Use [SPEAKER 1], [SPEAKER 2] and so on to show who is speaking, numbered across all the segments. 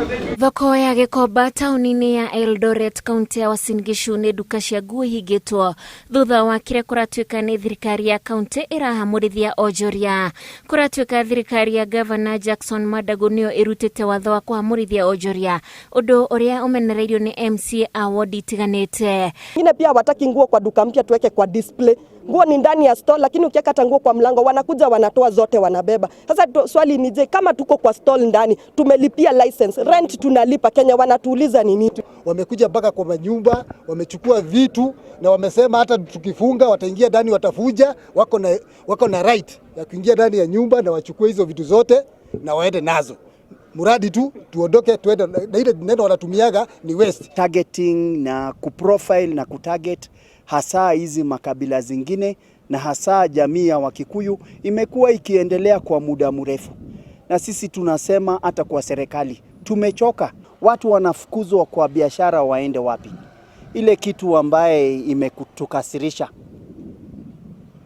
[SPEAKER 1] Thoko ya Gikomba taũni-inĩ ya Eldoret, kaunti ya Uasin Gishu, nĩ nduka cia nguo ihingĩtwo thutha wa kĩrĩa kũratuĩka nĩ thirikari ya kaunti ĩrahamũrithia onjoria. Kũratuĩka thirikari ya Gavana Jackson Mandago nĩyo ĩrutĩte watho wa kũhamũrithia onjoria, ũndũ ũrĩa ũmenereirio nĩ MCA a wodi itiganĩte.
[SPEAKER 2] Wengine pia hawataki nguo kwa duka mpya tuweke kwa display. Nguo ni ndani ya store, lakini ukiweka hata nguo kwa mlango wanakuja wanatoa zote, wanabeba. Sasa swali ni je, kama tuko kwa stall ndani, tumelipia license, rent tunalipa, Kenya wanatuuliza nini?
[SPEAKER 3] Wamekuja mpaka kwa manyumba, wamechukua vitu na wamesema hata tukifunga wataingia ndani, watavuja. Wako na right ya kuingia ndani ya nyumba na wachukue hizo vitu zote na waende nazo, mradi tu tuondoke tuende, na ile neno wanatumiaga ni waste.
[SPEAKER 4] Targeting na kuprofile na kutarget hasa hizi makabila zingine na hasa jamii ya Wakikuyu imekuwa ikiendelea kwa muda mrefu, na sisi tunasema hata kwa serikali tumechoka. Watu wanafukuzwa kwa biashara, waende wapi? Ile kitu ambaye imetukasirisha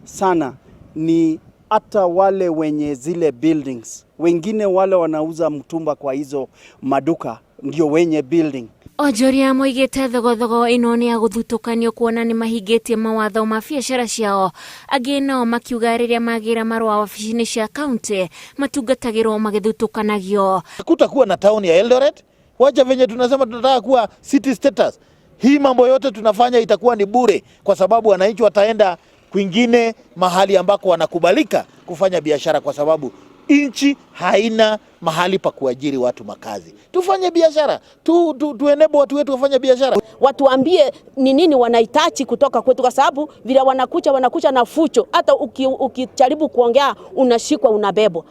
[SPEAKER 4] sana ni hata wale wenye zile buildings, wengine wale wanauza mtumba kwa hizo maduka ndio wenye building.
[SPEAKER 1] Onjoria moigĩte thogothogo ĩno nĩ ya gũthutũkanio kuona nĩ mahingĩtie mawatho ma biacara ciao. Angĩ nao makiuga rĩrĩa magĩra marũa wabici-inĩ cia kaunti matungatagĩrwo magĩthutũkanagio.
[SPEAKER 5] Kutakuwa na town ya Eldoret. Wacha venye tunasema tunataka kuwa city status. Hii mambo yote tunafanya itakuwa ni bure, kwa sababu wananchi wataenda kwingine mahali ambako wanakubalika kufanya biashara, kwa sababu nchi haina mahali pa kuajiri watu makazi. Tufanye biashara tu, tuenable watu wetu wafanye biashara.
[SPEAKER 6] Watuambie ni nini wanahitaji kutoka kwetu, kwa sababu vile wanakuja na fujo. Hata ukijaribu kuongea unashikwa, unabebwa.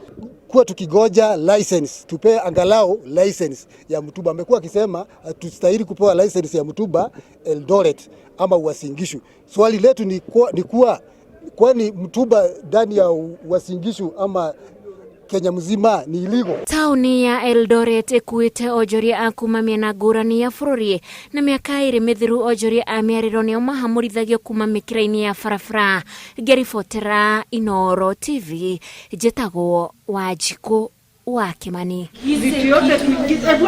[SPEAKER 3] Kuwa tukigoja license, tupe angalau license ya mtumba. Amekuwa akisema tustahili kupewa license ya mtumba Eldoret ama Uasin Gishu. Swali letu ni kuwa kwani mtumba ndani ya Uasin Gishu ama Kenya mzima ni illegal?
[SPEAKER 1] Taũni ya Eldoret ĩkuĩte onjoria a kuma mĩena ngũrani ya bũrũri, na mĩaka 2 mĩthiru onjoria a mĩarĩro nĩo mahamũrithagio kuma mĩkĩra-inĩ ya barabara. Ngĩribotera Inooro TV, njĩtagwo Wanjikũ wa Kĩmani.
[SPEAKER 7] Vitu yote tuingize.